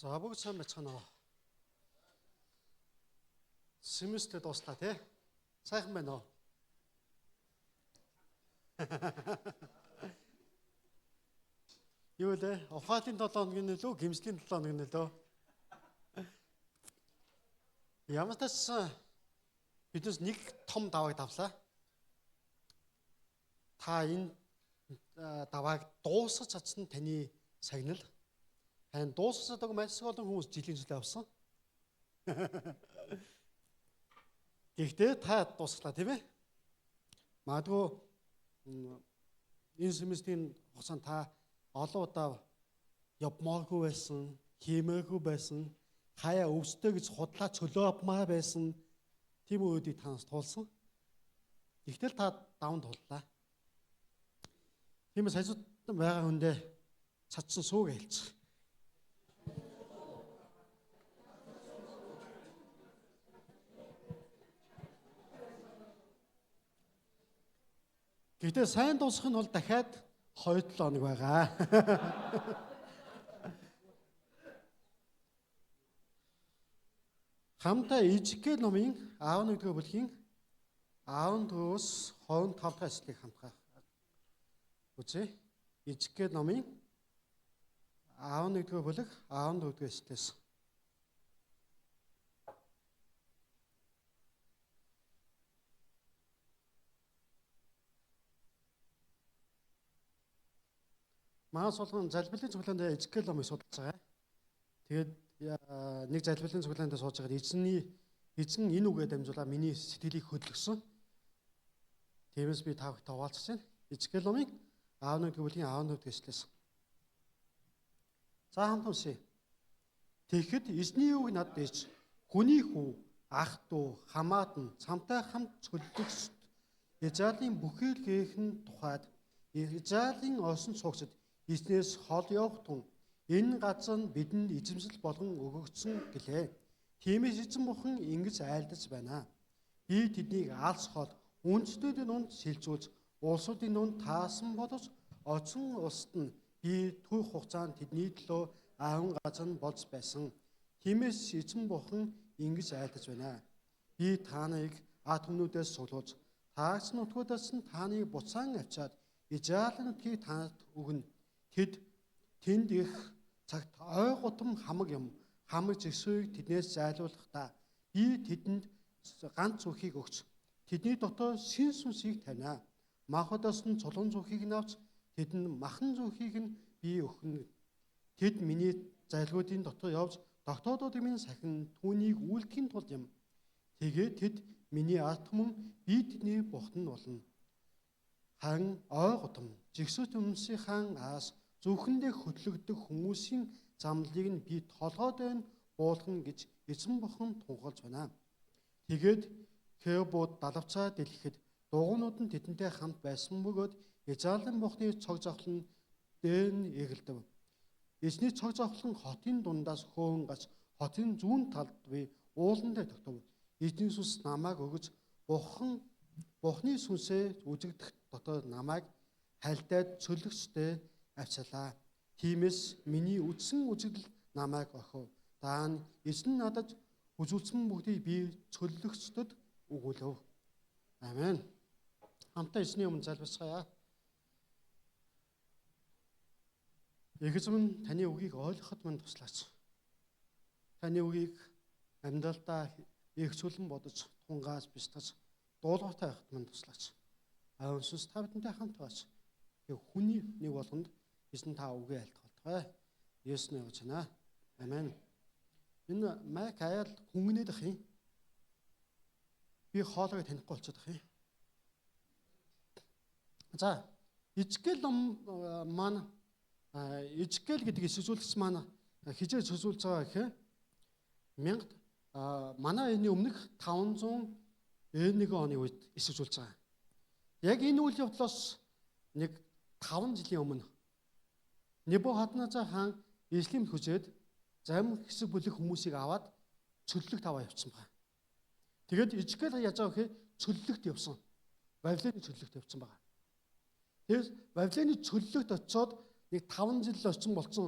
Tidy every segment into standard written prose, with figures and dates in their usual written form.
За бүгд сайн байцгаана уу? Семестр дууслаа тий? Сайхан байна уу? Юу лээ? Ухаалын 7 хоног нь лөө, гимслийн 7 хоног нь лөө. Ямар тач биднес нэг том давааг давлаа. Та энэ давааг дуусгах чадсан таны сагнал. Харин дуусгах чадаагүй маш олон хүмүүс жилийн зүйлээ авсан. Гэхдээ та дуусглаа тийм ээ? Магадгүй энэ семестрийн хугацаанд та олон удаа явмааргүй байсан, хиймээргүй байсан, хаяа өвстэй гэж худлаа чөлөө авмаар байсан тийм үеийг танаас туулсан. Гэхдээ та даван туллаа. Тиймээс хажууд байгаа хүндээ чадсан сууг хэлчих. Гэхдээ сайн дуусах нь бол дахиад 2-7 хоног байгаа. Хамтаа Ижикэл номын 11-р бүлгийн 14-өөс 25 дахь эслийг хамтгаа үзье. Ижикэл номын 11-р бүлэг 14-р эслээс. Манай суулган залбирлын цуглаанд Ижикэл номыг судалж байгаа. Тэгээд нэг залбирлын цуглаанд сууж байгаад эзэн энэ үгээ дамжуулаад миний сэтгэлийг хөдөлгөсөн. Тиймээс би та бүхэнтэй хуваалцаж байна. Ижикэл номын 11-р бүлгийн 14-р эслээс. За хамт уншъя. Тэгэхэд эзний үг надад ирж, хүний хүү, ах дүү, хамаат нь цамтай хамт цөллөгсөд Израилийн бүхий л гээхэн тухайд Израилийн орсон цугсад эзнээс хол явах тун энэ газар нь бидэнд эзэмшил болгон өгөгдсөн гэлээ. Тиймээс эзэн бурхан ингэж айлдаж байна. Би тэднийг алс хол үндэстнүүдийн дунд сэлзүүлж улсуудын дунд таасан боловч оцсон улсад нь би түүх хугацаанд тэдний төлөө аавн газар нь болж байсан. Тиймээс эзэн бурхан ингэж айлдаж байна. Би та нарыг ат түмнүүдээс сулуулж таагч нутгуудаас нь та нарыг буцаан авчиад Израилийн нутгийг танад өгнө. Тэд тэнд их цагт ой гутам хамаг юм хамаг зэсүүийг тэднээс зайлуулахдаа би тэдэнд ганц зүрхийг өгч тэдний дотор шин сүнсийг тавина. Махбодоос нь цулуун зүрхийг нь авч тэдэнд махан зүрхийг нь би өгнө. Тэд миний зайлгуудын дотор явж тогтоодуудыг минь сахин түүнийг үйлдэхийн тулд юм. Тэгээд тэд миний ард түмэн би тэдний бурхан болно. Харин ой гутам жигсүүт хүмүүсийн аас зүрхэндээ хөдлөгдөх хүмүүсийн замлыг нь би толгой дээр буулгана гэж эзэн бурхан тунхаглаж байна. Тэгээд Хебууд далавцаа дэлгэхэд дугуйнууд нь тэдэнтэй хамт байсан бөгөөд Израилийн бурхны цог зовлон дээр нь эгэлдэв. Эзний цог зовлон хотын дундаас хөөн гач хотын зүүн талд буй уулан дээр тогтов. Эзний сүнс намайг өгөж бурхны сүнсээ үзэгдэх дотор намайг хальдаад цөлөгчтэй авчаалаа. Тиймээс миний үдсэн үзэгдэл намайг охив. Даа нь эзэн надад үзүүлсэн бүгдийг би цөллөгчдөд өгүүлэв. Амен. Хамтаа эзний өмнө залбирцгаая. Их эзэн таны үгийг ойлгоход мань туслаач. Таны үгийг амьдралдаа эргцүүлэн бодож, тунгааж бяцлаж, дуулууртай байхад мань туслаач. Ариун сүнс та бидэнтэй хамт баач. Хүний нэг болгонд эзэн та үгээ айлтгах болтугай. Есүсний явж байна. Амен. Энэ майк аяал хүнгэнээд ах юм. Би хоолойг танихгүй болчиход ах юм. За, Ижикэл ном маань Ижикэл гэдэг эсвэзүүлэгч маань хизээ цөцүүлж байгаа гэхээр манай энэний өмнөх 591 оны үед эсвэзүүлж байгаа. Яг энэ үйл явдлаас нэг 5 жилийн өмнө Небухадназар хаан Иерусалимд хүзээд зарим хэсэг бүлэг хүмүүсийг аваад цөллөгт аваа явчихсан байна. Тэгээд Ижикэл яаж байгаа гэхээр цөллөгт явсан. Вавилоны цөллөгт явсан байгаа. Тэгээд Вавилоны цөллөгт очиод нэг 5 жил орчин болцсон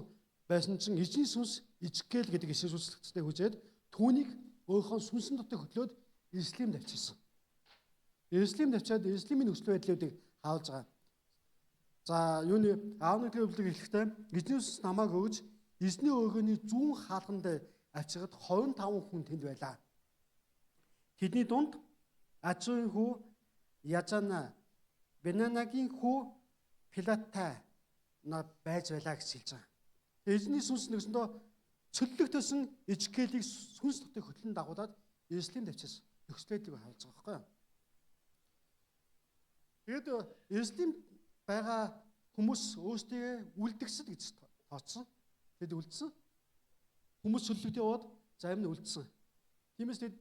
Байсан чинь эзний сүнс Ижикэл гэдэг эсрэг сүнслэгчтэй хүзээд түүнийг өөрийнхөө сүнсэн дотор хөтлөөд Иерусалимд авчирсан. Иерусалимд авчиад Иерусалимийн нөхцөл байдлуудыг харуулж байгаа. За юуны 11 дэх бүлэг хэлэхдээ эзний сүнс намайг өгж эзний өргөний зүүн хаалганд авчирхад 25 хүн тэнд байлаа. Тэдний дунд Ажуун хүү Яжана, Бенанагийн хүү Пилатай на байж байлаа гэж хэлж байгаа. Эзний сүнс нэгсэндөө цөллөгтөсөн Ижикэлийг сүнс дотор хөтлөн дагуулад Иерусалимд авчирсан. Нөхцөл байдлыг харуулж байгаа байхгүй юу? Тэгээд Иерусалимд байгаа хүмүүс өөрсдөө үлдгэсэд гэж тооцсон. Тэд үлдсэн. Хүмүүс цөллөгт яваад зарим нь үлдсэн. Тиймээс тэд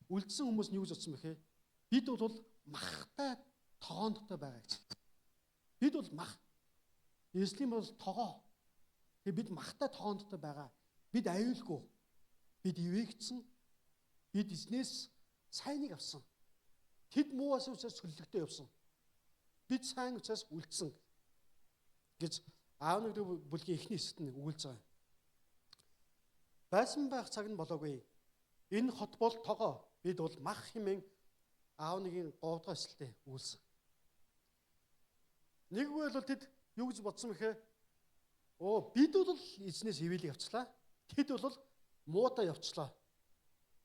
үлдсэн хүмүүс нь юу гэж бодсон бэхэ? Бид бол махтай тогоон дотор байгаа гэж. Бид бол мах. Иерусалим бол тогоо. Тэгээ бид махтай тогоон дотор байгаа. Бид аюулгүй. Бид ивээгдсэн. Бид эзнээс сайныг авсан. Тэд мууас учраас цөллөгтөө явсан. Бид сайн учраас үлдсэн гэж 11 дэх бүлгийн эхний хэсэгт нь өгүүлж байгаа. Байсан байх цаг нь болоогүй. Энэ хот бол тогоо. Бид бол мах хэмээн 11-ийн 3 дахь эслэлтэй өгүүлсэн. Нэггүй бол тэд юу гэж бодсон бэхэ? Оо, бид бол эзнээс ивэлийг авчлаа. Тэд бол муутай явчлаа.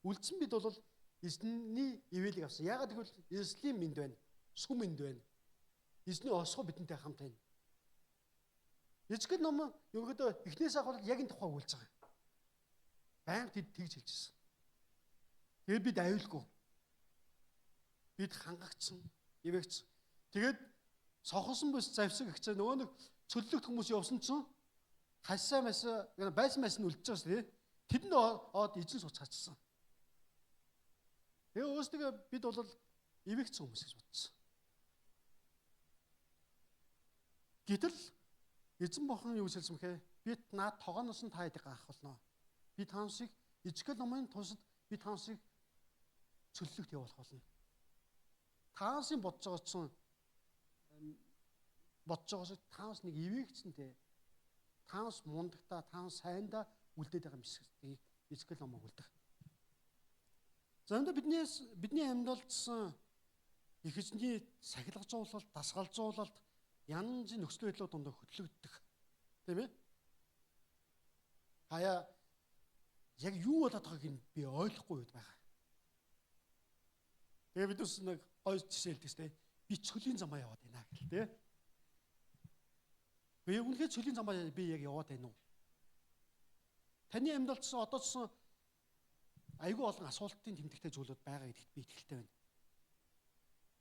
Үлдсэн бид бол эзний ивэлийг авсан. Яагаад гэвэл Иерусалим энд байна. Сүм энд байна. Эзний осгоо бидэнтэй хамт байна. Ижгэл ном ерөнхийдөө эхнээс ахвал яг энэ тухай өгүүлж байгаа. Баян тэд тэгж хэлж ирсэн. Тэгээд бид аюулгүй. Бид хангагдсан, ивэгцсэн. Тэгээд сохосон бүс завсаг ихчээ нөгөө нэг цөллөгт хүмүүс явсан чинь хасаа масаа байсан байсан нь үлдэж байгаа шүү дээ. Тэдэнд од эзэн сууц хачсан. Тэгээ өөрсдөө бид бол ивэгцсэн хүмүүс гэж бодсон. Гэтэл эзэн бурхан юу гэж хэлсэн бэхэ? Би наад тогооноос нь та хэдийг гаргах болно. Би таансыг ижгэл номын тусад би таансыг цөллөгт явуулах болно. Таансын бодож байгаа чинь бодож байгаа шиг таанс нэг ивэгцэн те. Таанс мундагта, таанс сайндаа үлдээд байгаа юм шиг ижгэл ном өгүүлдэг. За өнөө бидний амьдралдсан их эзний сахилгажуулалт, дасгалжуулалт янзын нөхцөл байдлууд донд хөтлөгддөг. Тийм ээ? Хаяа яг юу болоод байгааг нь би ойлгохгүй үед байгаа. Тэгээ бид бас нэг гоё жишээ хэлдэг шүү дээ. Би цөлийн замаа яваад байна гэл тэ. Би үнэхээр цөлийн замаа би яг яваад байна уу? Таны амьдралд ч одоо ч айгүй олон асуултын тэмдэгтэй зүйлүүд байгаа гэдэгт би итгэлтэй байна.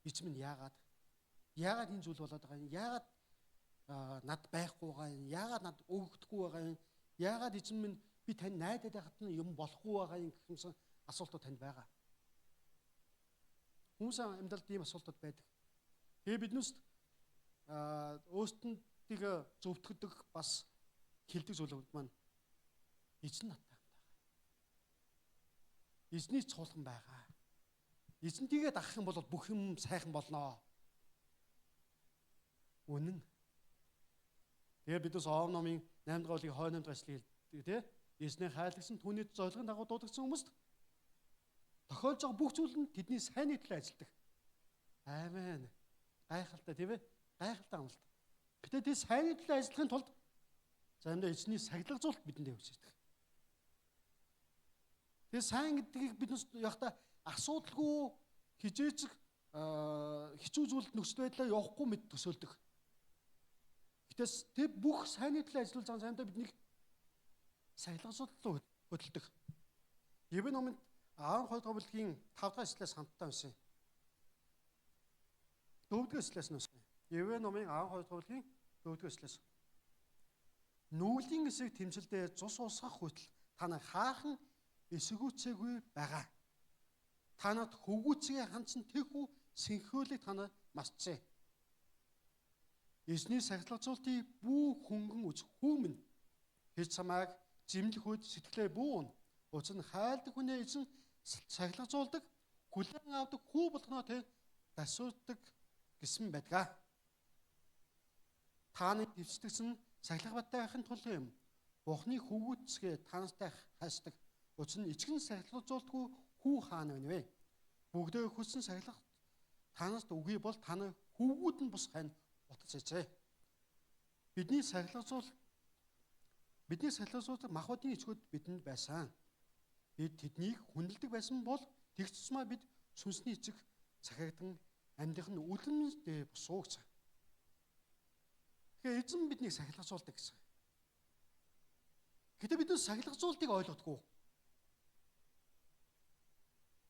Эзэм нь яагаад энэ зүйл болоод байгаа юм? Яагаад над байхгүй байгаа юм? Яагаад над өгөгдөхгүй байгаа юм? Яагаад эзэм минь би тань найдаад байхад нь юм болохгүй байгаа юм гэх юмсан асуултууд танд байгаа. Хүмүүсийн амьдралд ийм асуултууд байдаг. Тэгээ биднээс өөрсдөндөө зөвтгөдөг бас хэлдэг зүйлүүд маань эзэн надтай хамт байгаа. Эзний цуулган байгаа. Эзэнтийгээ дагах юм бол бүх юм сайхан болноо. Үнэн. Тэгээ биднээс Ов номын 8 дугаар бүлгийн 28 дугаар эшлэгийг хэлдэг тий. Эзний хайрлагдсан түүний зорилгын дагуу дуудагдсан хүмүүст тохиолж байгаа бүх зүйл нь тэдний сайнны төлөө ажилдаг. Амен. Гайхалтай тийм ээ? Гайхалтай амлалт. Гэтэ тэд сайнны төлөө ажиллахын тулд заримдаа эзний сахилгажуулалт бидэндээ өгч ирдэг. Тэгээ сайн гэдгийг бид яг та асуудалгүй хижээч хэцүү зүйлд нөхцөл байдлаа явахгүй мэд төсөөлдөг. Гэтэл тэр бүх сайнны төлөө ажиллаж байгаа заримдаа биднийг сахилгажуулалт руу хөдөлдөг. Еврей номонд 12 дугаар бүлгийн 5 дахь эшлэлээс хамтдаа уншъя. 4 дугаар эшлэлээс нь уншъя. Еврей номын 12 дугаар бүлгийн 4 дугаар эшлэлээс. Нүглийн эсрэг тэмцэлдээ цус уусгах хүртэл та нар хаахан эсэргүүцээгүй байгаа. Та нарт хөвгүүцгээ хандсан тэрхүү сэнхөөлийг та нар мартжээ. Эзний сахилгажуултыг бүү хөнгөн үзэх хүмүн хэд самааг зэмлэх үед сэтгэлээ бүү ун. Учир нь хайлдаг хүнээ эзэн сахилгажуулдаг, хүлээн авдаг хүү болгоно тэ дасуудаг гэсэн байдгаа. Тааны дэвсдэгсэн сахилгабаттай байхын тулд юм. Бурхны хөвгүүцгээ танастай хайсдаг. Учир нь ичгэн сахилгажуулдаггүй хүү хаана байна вэ? Бүгдээ хүссэн сахилга танаст үгүй бол таны хөвгүүд нь бус хань утас ээжээ. Бидний сахилгажуулдаг махбодын ичгүүд бидэнд байсан. Бид тэднийг хүндэлдэг байсан бол тэгч тусмаа бид сүнсний ичиг цахигдан амьдах нь үлэмжтэй босуу гэж. Тэгэхээр эзэн биднийг сахилгажуулдаг гэсэн. Гэтэ бид сахилгажуултыг ойлгодгүй.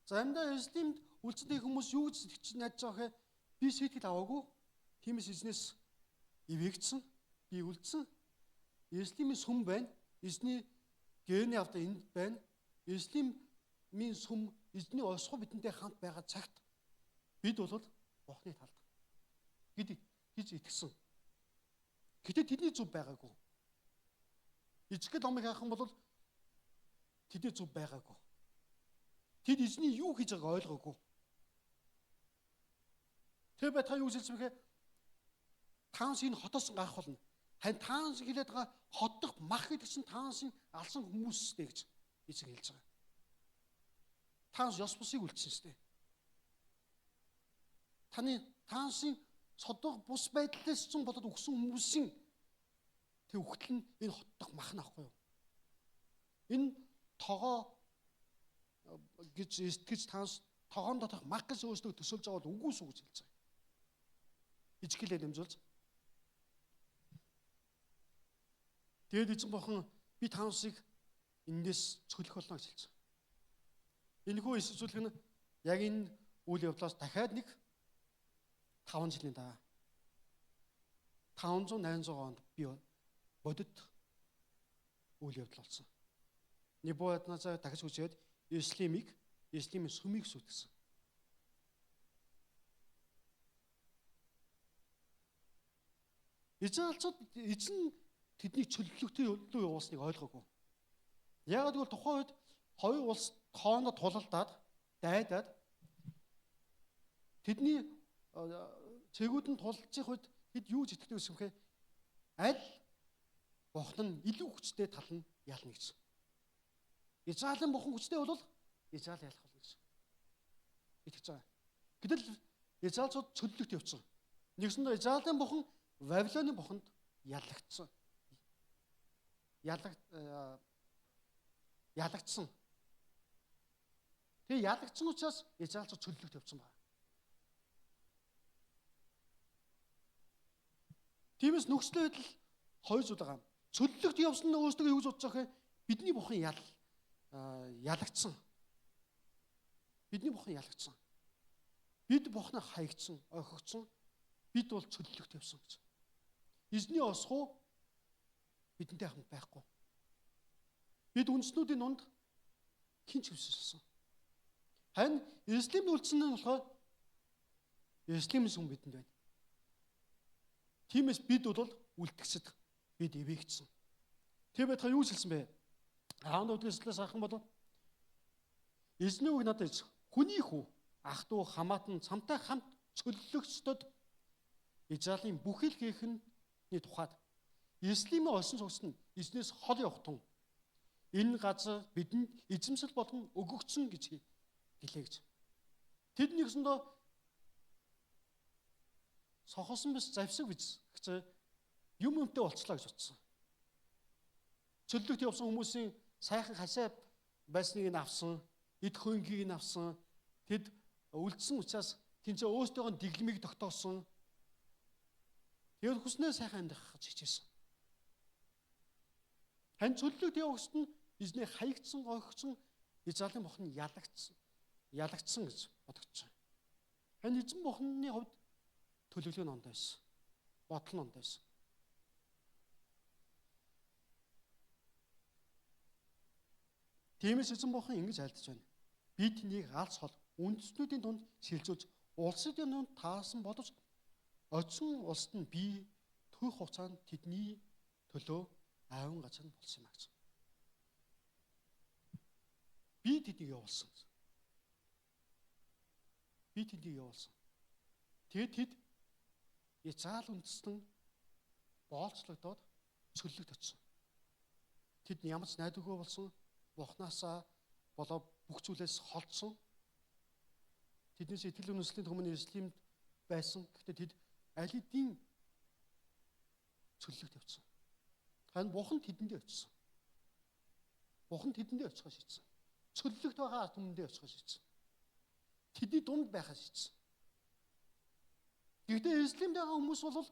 За амьдаа Иерусалимд үлдсэн хүмүүс юу гэж тэгч найдаж байгаа хэ? Би сэтгэл аваагүй. Тиймээс эзнээс ивэгдсэн. Би үлдсэн. Иерусалимийн сүм байна. Эзний гений авда энд байна. Иерусалимийн сүм эзний осгоо бидэнтэй хамт байгаа цагт бид бол Бурхны талд гэж итгэсэн. Гэтэ тэдний зөв байгаагүй. Ижигэл номыг харах юм бол тэдний зөв байгаагүй. Тэд эзний юу хийж байгааг ойлгоогүй. Тэр байтугай юу хэлсэн бэхэ? Таанс энэ хотоос гарах болно. Харин таанс хэлээд байгаа хот дох мах гэдэг чинь таансын алсан хүмүүстэй гэж эзэн хэлж байгаа. Таанс ёс бусыг үлдсэн шүү дээ. Таны таансын содох бус байдлаас ч болоод өгсөн хүмүүсийн тэр үхтэл нь энэ хот дох мах нь аахгүй юу? Энэ тогоо гэж итгэж таанс тогоон доторх мах гэж өөрсдөө төсөөлж байгаа бол үгүй шүү гэж хэлж байгаа. Ижгэлээ нэмжүүлж. Тэгээд эзэн бурхан би таансыг эндээс цөлөх болно гэж хэлж байгаа. Энэхүү эсвэцүүлэх нь яг энэ үйл явдлаас дахиад нэг 5 жилийн дараа 500 800 онд би бодит үйл явдал болсон. Небухаднецар дахиж хүчээд Иерусалимын сүмийг сүйтгэсэн. Израильчууд эзэн тэднийг чөлөөлөлтөй рүү явуулсныг ойлгоогүй. Яагаад гэвэл тухайн үед хоёр улс хоорондоо тулалдаад дайдаад тэдний цэгүүд нь тулалдчих үед хэд юу ч итгэдэг байсан бэхэ? Аль бурхан нь илүү хүчтэй тал нь ялна гэж. Израилийн бурхан хүчтэй бол Израиль ялах болно гэж итгэж байгаа. Гэтэл Израильчууд чөлөөлөлт явцсан. Нэгсэндээ Израилийн бурхан Вавилоны бурханд ялагдсан. Ялагдсан. Тэгээ ялагдсан учраас Израильчууд чөлөөлөлт явцсан байна. Тиймээс нөхцөл байдал хоёр зүйл байгаа. Чөлөөлөлт явсан нь өөрсдөө юу гэж бодож байгаа вэ? Бидний бурхан ялагдсан. Бидний бурхан ялагдсан. Бид бурханаа хаягдсан, орхигдсон. Бид бол чөлөөлөлт явсан гэж. Эзний осгоо бидэнтэй хамт байхгүй. Бид үндэстнүүдийн дунд хэн ч хэвсэлсэн. Харин Иерусалимд үлдсэн нь болохоор Иерусалимын сүм бидэнд байна. Тиймээс бид бол үлдгэсэд бид ивээгдсэн. Тэр байтугай юу хэлсэн бэ? 12 дугаар эшлэлээс харах юм бол эзний үг надад ич хүний хүү ах дүү хамаатан цамтай хамт чөлөөлөгчдөд Израилийн бүх илгээхний тухайд Иерусалимын олсон цугс нь эзнээс хол явах тун энэ газар бидэнд эзэмшил болгон өгөгдсөн гэж гэлээ гэж. Тэд нэгсэндээ сохосон биш завсаг биз гэж юм юмтай болцлоо гэж утсан. Чөлөөлөлт явсан хүмүүсийн сайхан хашаа байсныг нь авсан, эд хөрөнгийг нь авсан. Тэд үлдсэн учраас тэнцээ өөрсдийнхөө дэглэмийг тогтоосон. Тэгээд хүснээ сайхан амьдрах гэж хичээсэн. Харин чөлөөлөлт явагчд нь эзний хаягдсан, гойхсон Израилийн бурхан ялагдсан гэж бодогдсон. Харин эзэн бурханы хувьд төлөвлөгөө нь ондоо байсан. Бодол нь ондоо байсан. Тиймээс эзэн бурхан ингэж айлтж байна. Би тэнийг алс хол үндэстнүүдийн дунд шилжүүлж улсын дунд таасан боловч очсон улсад нь би төх хугацаанд тэдний төлөө аавн газар нь болсон юм а гэж. Би тэднийг явуулсан. Би тэднийг явуулсан. Тэгээд тэд Израиль үндэстэн боолцлогдоод цөллөгт очсон. Тэд ямар ч найдваргүй болсон. Бурхнаасаа болоо бүх зүйлээс холдсон. Тэднээс итгэл үнэмшлийн түмэн Иерусалимд байсан. Гэхдээ тэд аль хэдийн цөллөгт явцсан. Харин Бурхан тэдэндээ очсон. Бурхан тэдэндээ очихоо шийдсэн. Цөллөгт байгаа ард түмэндээ очихоо шийдсэн. Тэдний дунд байхаа шийдсэн. Гэхдээ Иерусалимд байгаа хүмүүс бол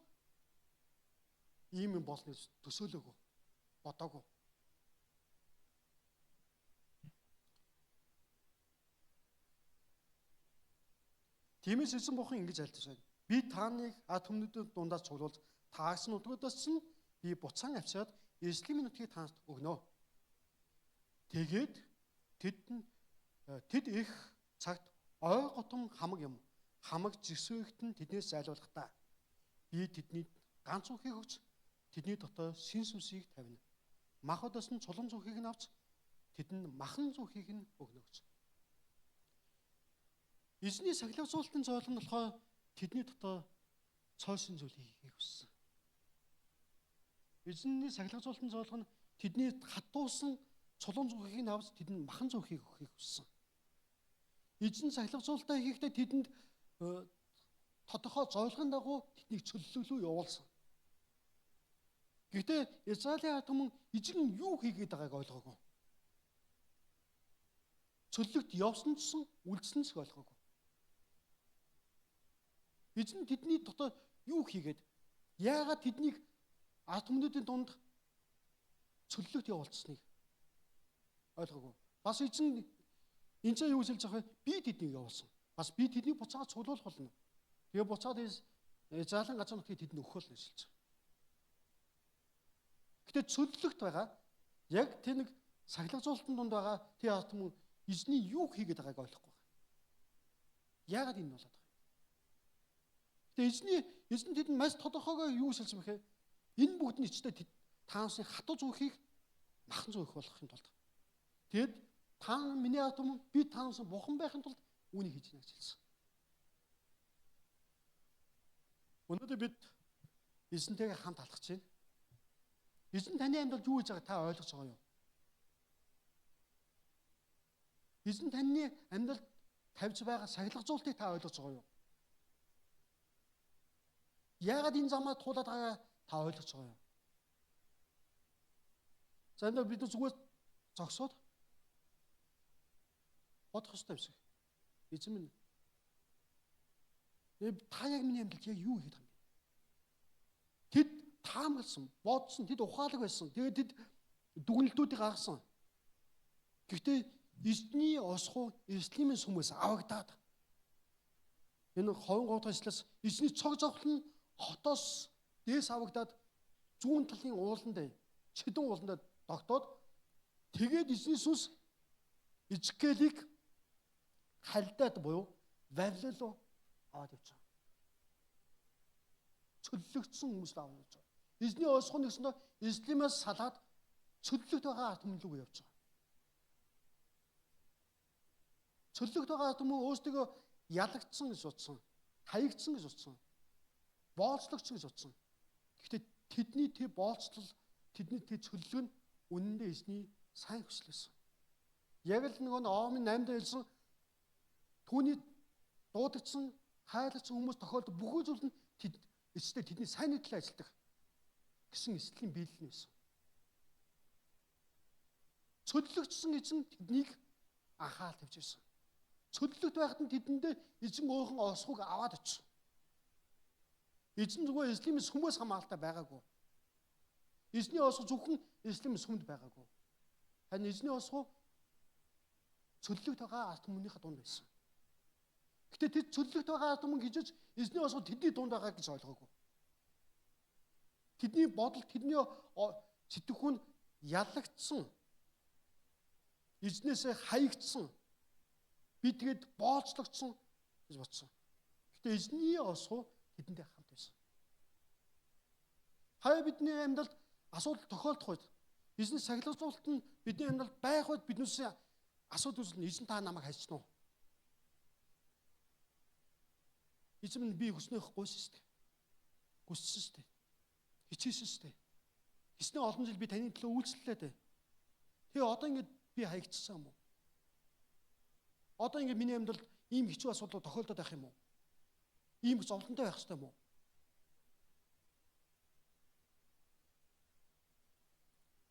ийм юм болно гэж төсөөлөөгүй, бодоогүй. Тиймээс эзэн бурхан ингэж альтсан байна. Би та нарыг ард түмнүүдийн дундаас цуглуулж таагсан нутгуудаас нь би буцаан авчираад Иерусалимын нутгийг та нарт өгнө. Тэгээд тэд их цагт ой готом хамаг юм хамаг зэсвэгтэн тэднээс зайлуулах та. Би тэдний ганц үхийг өгч тэдний дотор шин сүнсийг тавина. Махбодоос нь цулан зүхийг нь авч тэдэнд махан зүхийг нь өгнө гэж. Эзний сахилгажуулалтын зорилго нь болохоор тэдний дотор цойсон зүйлийг хийхийг хүссэн. Эзэнний сахилгажуулалтын зорилго нь тэдний хатуусан цулан зүхийг нь авч тэдэнд махан зүхийг өгөхийг хүссэн. Эзэн сахилгажуулалтаа хийхдээ тэдэнд тодорхой зорилгын дагуу тэднийг цөллөглөө явуулсан. Гэхдээ Израилийн ард түмэн эзэн юу хийгээд байгааг ойлгоогүй. Цөллөгт явсан ч үлдсэн ч ойлгоогүй. Эзэн тэдний дотор юу хийгээд яагаад тэднийг ард түмнүүдийн дунд цөллөгт явуулсныг ойлгоогүй. Бас эзэн энэ ч юу хэлж байгаа вэ? Би тэднийг явуулсан. Бас би тэднийг буцаад цуглуулах болно. Тэгээ буцаад Израилийн газар нутгийг тэдэнд өгөх болно гэж хэлж байгаа. Гэтэ цөллөгт байгаа яг тэр нэг сахилгажуулалтын дунд байгаа тэр ард түмэн эзний юу хийгээд байгааг ойлгохгүй байна. Яагаад энэ болоод байгаа юм? Гэтэ эзэн тэдэнд маш тодорхойгоо юу хэлсэн бэхэ? Энэ бүгд нь ичтэй таансын хатуу зүрхийг махан зүрх болгохын тулд. Тэгэд та миний ард түмэн би таансан бурхан байхын тулд үүнийг хийж гэнэ гэж хэлсэн. Өнөөдөр бид эзэнтэйгээ хамт алхаж байна. Эзэн таны амьдралд юу хийж байгааг та ойлгож байгаа юу? Эзэн таны амьдралд тавьж байгаа сахилгажуултыг та ойлгож байгаа юу? Яагаад энэ замаар туулаад байгааг та ойлгож байгаа юу? За энэ бид зүгээр зогсоод бодох ёстой юм шиг. Эзэн минь та яг миний амьдралд яг юу хийх юм бэ? Тэд таамагласан, бодсон, тэд ухаалаг байсан. Тэгээд тэд дүгнэлтүүдийг гаргасан. Гэхдээ эзний осхуу Иерусалимын сүмээс авагдаад энэ 23 дахь эшлээс эзний цог зовлон нь хотоос дээс авагдаад зүүн талын ууланд Чидэн ууланд тогтоод тэгээд эзний сүнс Ижкелийг халдаад буюу Вавилон руу аваад явж байгаа. Цөллөгдсөн хүмүүс л аваад явж байгаа. Эзний ойсгоо нэгсэндээ Иерусалимаас салаад цөллөгт байгаа ард түмэн рүү явж байгаа. Цөллөгт байгаа ард түмэн өөрсдөө ялагдсан гэж утсан, хаягдсан гэж утсан, боолцлогдсон гэж утсан. Гэхдээ тэдний тэр боолцлол, тэдний тэр цөллөг нь үнэндээ эзний сайн хүсэл байсан. Яг л нөгөө Омын 8 дээр хэлсэн түүний дуудагдсан, хайрлагдсан хүмүүс тохиолдол бүхэл зүйл нь эцэстээ тэдний сайн төлөө ажилладаг гэсэн эслийн биелэл нь байсан. Цөллөгдсөн эзэн тэднийг анхаарал тавьж байсан. Цөллөгт байхад нь тэдэндээ эзэн өөрхөн осхуг аваад очив. Эзэн зүгээр Иерусалимын сүмээс хамааралтай байгаагүй. Эзний осго зөвхөн Иерусалимын сүмд байгаагүй. Харин эзний осго цөллөгт байгаа ард түмнийхээ дунд байсан. Гэтэ тэд цөллөгт байгаа ард түмэн гэж эзний осго тэдний дунд байгаа гэж ойлгоогүй. Тэдний бодол, тэдний сэтгхүүн ялагдсан. Эзнээсээ хаягдсан. Би тэгээд боолцлогдсон гэж бодсон. Гэтэ эзний осго тэдэндээ хамт байсан. Хаяа бидний амьдралд асуудал тохиолдох үед эзний сахилгажуулалт нь бидний амьдралд байх үед биднээс асуудал үүснэ. Эзэн та намайг хайчна уу? Эзэн минь би хүснэх гуйсан шүү дээ. Хүссэн шүү дээ. Хичээсэн шүү дээ. Хэснээ олон жил би таны төлөө үйлчлэлээ дээ. Тэгээ одоо ингэ би хаягдсан юм уу? Одоо ингэ миний амьдралд ийм хэцүү асуудал тохиолдоод байх юм уу? Ийм зовлонтой байх хэрэгтэй юм уу?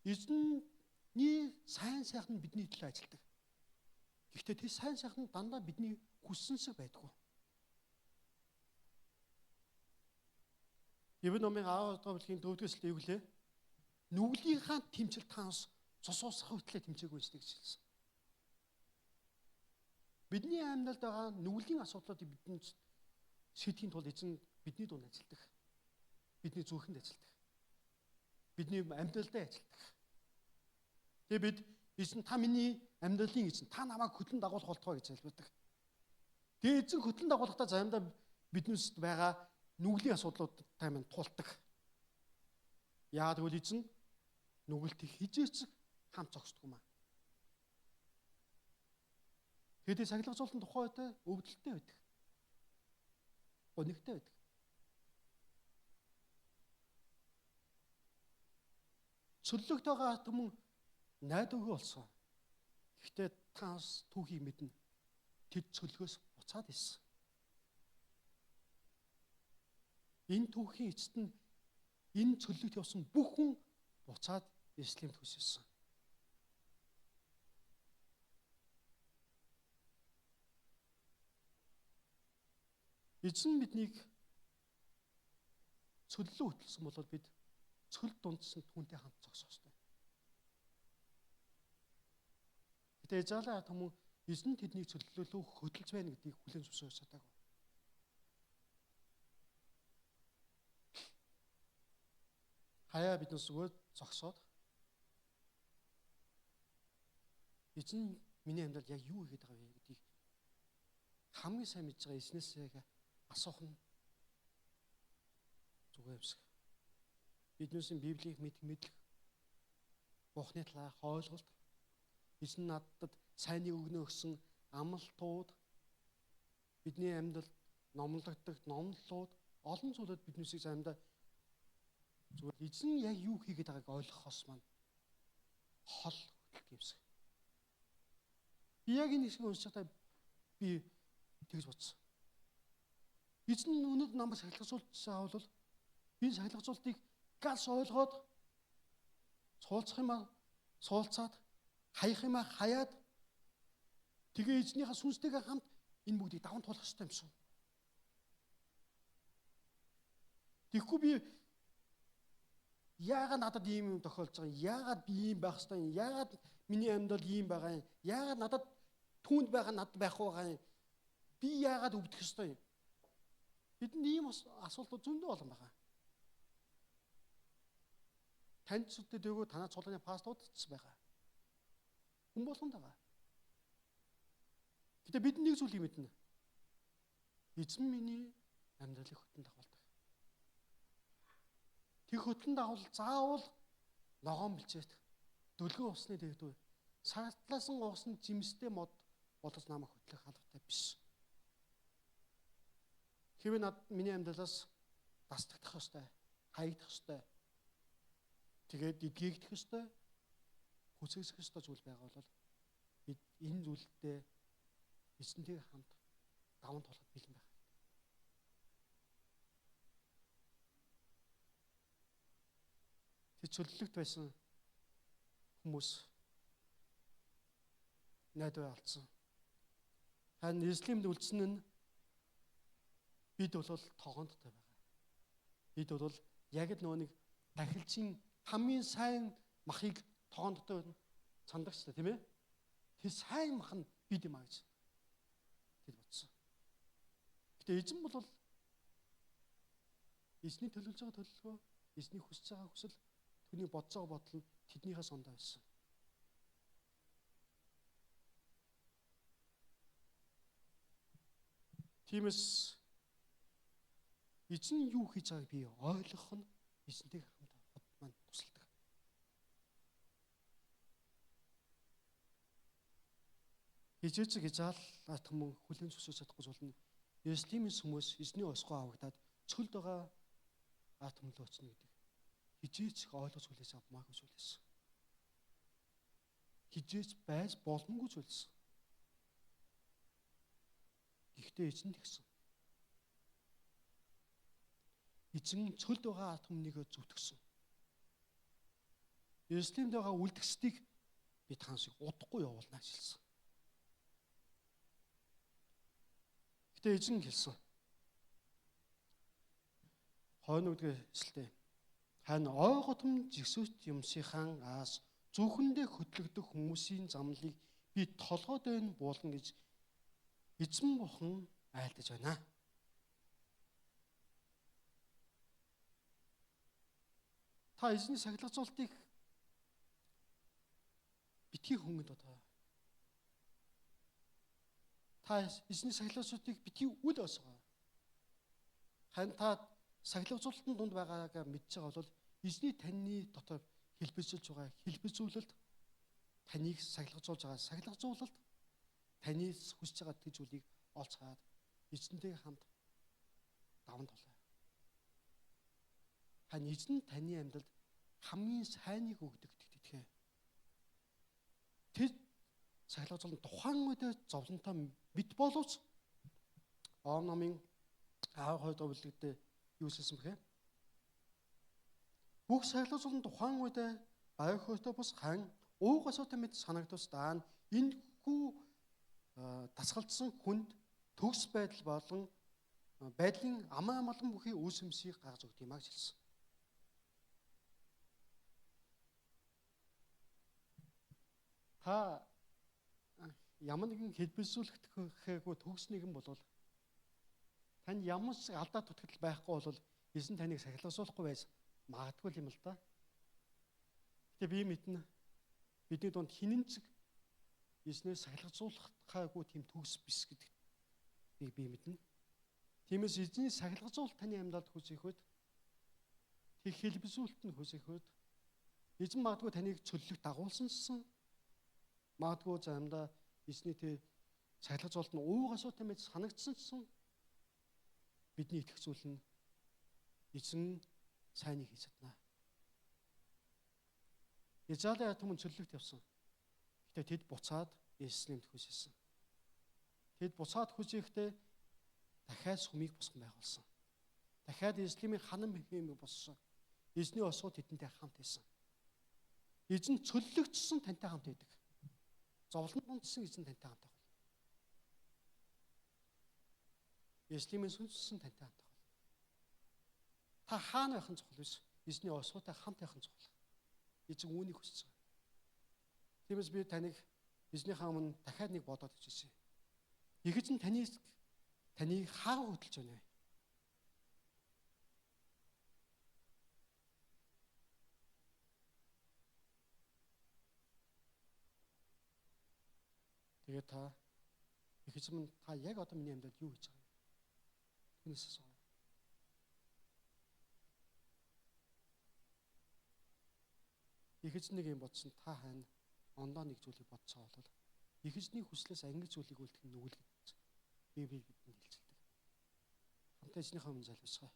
Эзэнний сайн сайхан бидний төлөө ажилладаг. Гэхдээ тэр сайн сайхан дандаа бидний хүссэнсэг байдгүй. Ивэн номын 10 дугаар бүлгийн 4-р эшлэлд юу гэлээ? Нүглийнхаа тэмцэл таанс цус уусах хөтлөө тэмцээгүй шүү гэж хэлсэн. Бидний амьдралд байгаа нүглийн асуудлуудыг бидэнд шийдэхийн тулд эзэн бидний дунд ажилладаг. Бидний зүрхэнд ажилладаг. Бидний амьдралдаа ажилладаг. Тэгээ бид эзэн та миний амьдралын эзэн та намайг хөтлөн дагуулах болтугай гэж залбирдаг. Тэгээ эзэн хөтлөн дагуулахдаа заримдаа биднээс байгаа нүглийн асуудлуудтай минь тулдаг. Яагаад гэвэл эзэн нүгэлт хижээч хамт зогсдог юм аа. Тэгээд сахилга зуултын тухай үед өвдөлттэй байдаг. Гонигтай байдаг. Цөллөгт байгаа түмэн найдваргүй болсон. Гэхдээ таас түүхийг мэднэ. Тэд цөлгөөс буцаад ирсэн. Энэ түүхийн эцэст нь энэ цөллөгт явсан бүх хүн буцаад Иерусалимд хөсөсөн. Эзэн биднийг цөллөө хөтлсөн бол бид цөл дундсан түүнтэй хамт зогсох ёстой. Гэтэ Израилийн ард түмэн эзэн тэднийг цөллөлөө хөдөлж байна гэдгийг хүлээн зөвшөөрч чадаагүй. Хаяа биднээс зүгээр зогсоод эзэн миний амьдралд яг юу хийгээд байгаа вэ гэдгийг хамгийн сайн мэдж байгаа эзнээсээ асуух нь зүгээр юм шиг. Биднээсийн Библийг мэдлэх, Бурхны талаарх ойлголт, эзэн надад сайныг өгнө гэсэн амлалтууд, бидний амьдралд номлогддог номлолууд, олон зүйлүүд биднээсийг заримдаа зүгээр эзэн яг юу хийгээд байгааг ойлгохоос маань хол хөдөлдөг юм шиг. Би яг энэ хэсгийг уншихтаа би тэгж бодсон. Эзэн өнөөдөр намайг сахилгажуулсан бол би сахилгажуултыг галс ойлгоод суулцах юм аа суулцаад хаях юм аа хаяад тэгээ эзнийхээ сүнстэйгээ хамт энэ бүгдийг даван туулах хэрэгтэй юм шиг. Тэгэхгүй би яагаад надад ийм юм тохиолдож байгаа юм? Яагаад би ийм байх ёстой юм? Яагаад миний амьдрал ийм байгаа юм? Яагаад надад түүнд байгаа надад байхгүй байгаа юм? Би яагаад өвдөх ёстой юм? Бидэнд ийм асуултууд зөндөө олон байгаа. Танд сүттэй дээгүү танаа цуглааны пастууд ч байгаа. Хүн болгонд байгаа. Гэтэ бид нэг зүйлийг мэднэ. Эзэн миний амьдралыг хөтлөн дагуулдаг. Тэр хөтлөн дагуул заавал ногоон бэлчээт дөлгөн усны дэгдүү сартлаасан угсан жимстэй мод болгож намайг хөтлөх албатай биш. Хэвээ над миний амьдралаас дастагдах ёстой, хаягдах ёстой. Тэгээд эдгээгдэх ёстой, хүсэгсэх ёстой зүйл байгаа бол бид энэ зүйлдээ эзэнтэйгээ хамт даван туулахад бэлэн байх. Тэр цөллөгт байсан хүмүүс найдвар алдсан. Харин Иерусалимд үлдсэн нь бид бол тогоондтой байгаа. Бид бол яг л нөгөө нэг тахилчин хамгийн сайн махыг тогоон дотор цандаг ч тийм ээ. Тэр сайн мах нь бид юм а гэж тэд бодсон. Гэтэ эзэн бол эзний төлөвлөж байгаа төлөвлөгөө, эзний хүсэж байгаа хүсэл, түүний бодож байгаа бодол нь тэднийхээс ондоо байсан. Тиймээс эзэн юу хийж байгааг би ойлгох нь эзэнтэй хамт маань тусалдаг. Хижээч гизаал түмэн хүлээн зөвшөөрч чадахгүй зүйл нь Иерусалимийн хүмүүс эзний осгоо авагдаад цөлд байгаа ард түмэн очно гэдэг. Хижээч ойлгож хүлээж авмаагүй зүйлээс. хижээж байж боломгүй зүйлсэн. Гэхдээ эзэн тэгсэн. Эзэн цөлд байгаа ард түмнийг зүтгэсэн. Иерусалимд байгаа үлдгэсдийг би таансыг удахгүй явуулна гэж хэлсэн. Гэтэ эзэн хэлсэн. Хойно үдгээ эсэлтэй. Хань ойготом жигсүүт юмсынхаа аас зөвхөндөө хөтлөгдөх хүмүүсийн замлыг би толгой дэйн буулна гэж эзэн бурхан айлдаж байна. Та эзний сахилгажуултыг битгий хөнгөнд бодоо. Та эзний сахилгажуултыг битгий үл осгоо. Харин та сахилгажуулалтын дунд байгаагаа мэдж байгаа бол эзний таны дотор хэлбэлзүүлж байгаа хэлбэлзүүлэлт таныг сахилгажуулж байгаа сахилгажуулалт таны хүсэж байгаа тэр зүйлийг олж хаад эзэнтэйгээ хамт даван тулаа. Харин эзэн таны амьдралд хамгийн сайныг өгдөг гэдэгт. Тэр сахилгажуулалт тухайн үедээ зовлонтой мэд боловч Ом номын 12 дугаар бүлэгтээ юу хэлсэн бэхэ? Бүх сахилгажуулалт тухайн үедээ баяр хөөртэй бус хан ууг асуутай мэд санагдвас даана энэхүү дасгалдсан хүнд төгс байдал болон байдлын амаа амгалан бүхий үйлсэмсийг гаргаж өгд юм а гэж хэлсэн. Та ямар нэгэн хэлбэлзүүлэхээгүй төгс нэгэн болвол танд ямар ч алдаа дутагдал байхгүй бол эзэн таныг сахилгажуулахгүй байж магадгүй юм л да. Гэтэ би мэднэ бидний дунд хинэн ч эзнээс сахилгажуулахгаагүй тийм төгс биш гэдэг би мэднэ. Тиймээс эзний сахилгажуулалт таны амьдралд хүсэхэд тэр хэлбэлзүүлэлт нь хүсэхэд эзэн магадгүй таныг цөллөх дагуулсансан магадгүй заримдаа эзний тэр сахилгажуулалт нь ууг асуутай мэт санагдсан ч бидний итгэх зүйл нь эзэн сайныг хийж чадна. Израилийн ард түмэн цөллөгт явсан. Гэтэ тэд буцаад Иерусалимд хүссэн. Тэд буцаад хүсэхдээ дахиад сүмийг босгон байгуулсан. Дахиад Иерусалимын ханан хэмээн боссон. Эзний осуу тэдэнтэй хамт байсан. Эзэн цөллөгдсөн тантай хамт байдаг. Зовлон дундсан эзэн тантай хамт байх. Иерусалимын сүнссэн тантай хамт байх. Та хаана байх нь чухал биш. Эзний осуутай хамт байх нь чухал. Эзэн үүнийг хүсэж байгаа. Тиймээс би таныг эзнийхээ өмнө дахиад нэг бодоод өгчээсэй. Их эзэн таныг хаагаа хөдөлж байна вэ? Тэгээд та их эзэн та яг одоо миний амьдралд юу хийж байгаа вэ? Түүнээс асуу. Их эзэн нэг юм бодсон, та хань ондоо нэг зүйлийг бодцоо бол их эзний хүслээс ангид зүйлийг үлдэх нь нүгэлгэж Библи бидэнд хэлцэлдэг. Хамтаа эзнийхээ өмнө залбирцгаая.